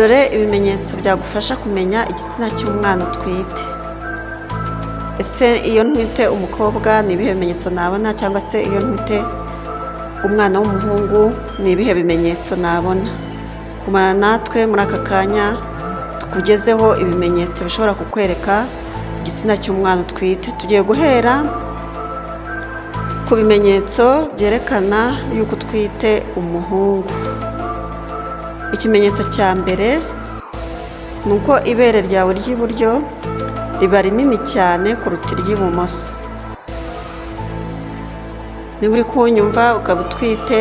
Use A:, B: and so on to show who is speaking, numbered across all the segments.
A: Dore ibimenyetso byagufasha kumenya igitsina cy'umwana utwite. Ese iyo ntwite umukobwa ni ibihe bimenyetso nabona, cyangwa se iyo ntwite umwana w'umuhungu ni ibihe bimenyetso nabona? Gumana natwe muri aka kanya tukugezeho ibimenyetso bishobora kukwereka igitsina cy'umwana utwite. Tugiye guhera ku bimenyetso byerekana yuko utwite umuhungu. Ikimenyetso cya mbere ni uko ibere ryawe ry'iburyo riba rinini cyane kuruta iry'ibumoso. Niba uri kunyumva ukaba utwite,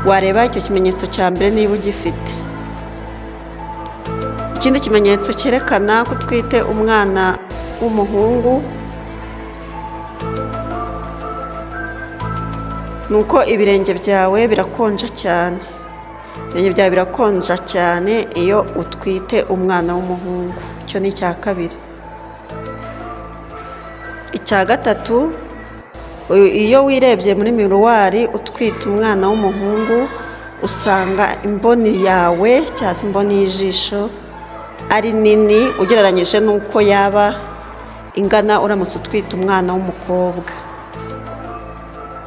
A: wareba icyo kimenyetso cya mbere niba ugifite. Ikindi kimenyetso cyerekana ko utwite umwana w'umuhungu ni uko ibirenge byawe birakonja cyane. Ibirenge byawe birakonja cyane iyo utwite umwana w'umuhungu. Icyo ni icya kabiri. Icya gatatu, iyo wirebye muri miruwari utwite umwana w'umuhungu, usanga imboni yawe cyangwa se imboni y'ijisho ari nini ugereranyije n'uko yaba ingana uramutse utwite umwana w'umukobwa.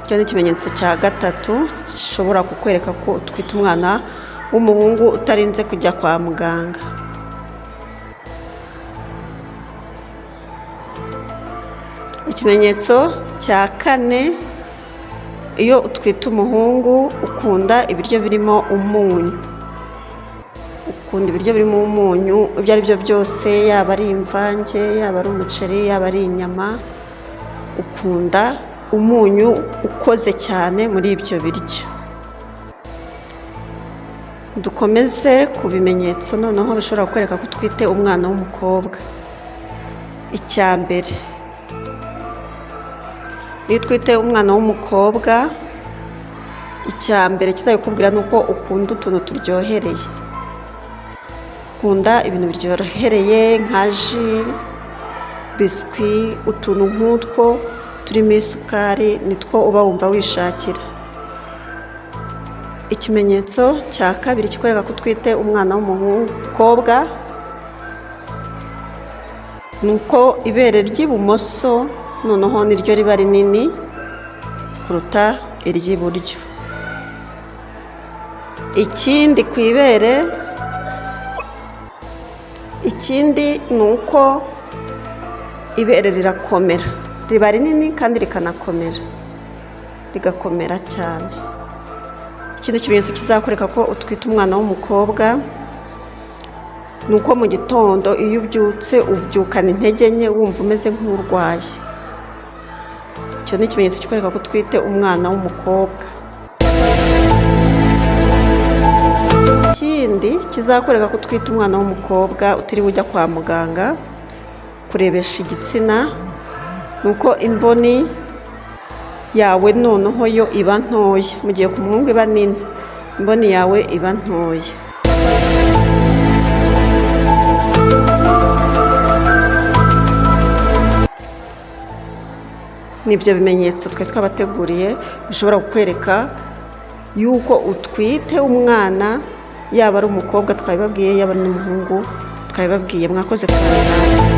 A: Icyo ni ikimenyetso cya gatatu gishobora kukwereka ko utwite umwana w'umuhungu utarinze kujya kwa muganga. Ikimenyetso cya kane, iyo utwite umuhungu ukunda ibiryo birimo umunyu. Ukunda ibiryo birimo umunyu ibyo ari byo byose, yaba ari imvange, yaba ari umuceri, yaba ari inyama, ukunda umunyu ukoze cyane muri ibyo biryo. Dukomeze ku bimenyetso noneho bishobora kukwereka ko utwite umwana w'umukobwa. Icya mbere, iyo utwite umwana w'umukobwa, icya mbere kizabikubwira ni uko ukunda utuntu turyohereye. Ukunda ibintu biryohereye nka ji, biswi, utuntu nk'utwo turimo isukari nitwo uba wumva wishakira. Ikimenyetso cya kabiri kikwereka ko utwite umwana w'umukobwa ni uko ibere ry'ibumoso noneho niryo riba rinini kuruta iry'iburyo. Ikindi ku ibere, ikindi ni uko ibere rirakomera, riba rinini kandi rikanakomera, rigakomera cyane. Ikindi kimenyetso kizakwereka ko utwite umwana w'umukobwa ni uko mu gitondo iyo ubyutse ubyukana intege nke, wumva umeze nk'urwaye. Icyo ni ikimenyetso kikwereka ko utwite umwana w'umukobwa. Ikindi kizakwereka ko utwite umwana w'umukobwa utiriwe ujya kwa muganga kurebesha igitsina, ni uko imboni yawe noneho yo iba ntoya, mu gihe ku muhungu iba nini, imboni yawe iba ntoya. Nibyo bimenyetso twe twabateguriye bishobora kukwereka yuko utwite umwana, yaba ari umukobwa twabibabwiye, yaba ari n'umuhungu twabibabwiye. Mwakoze kubana natwe.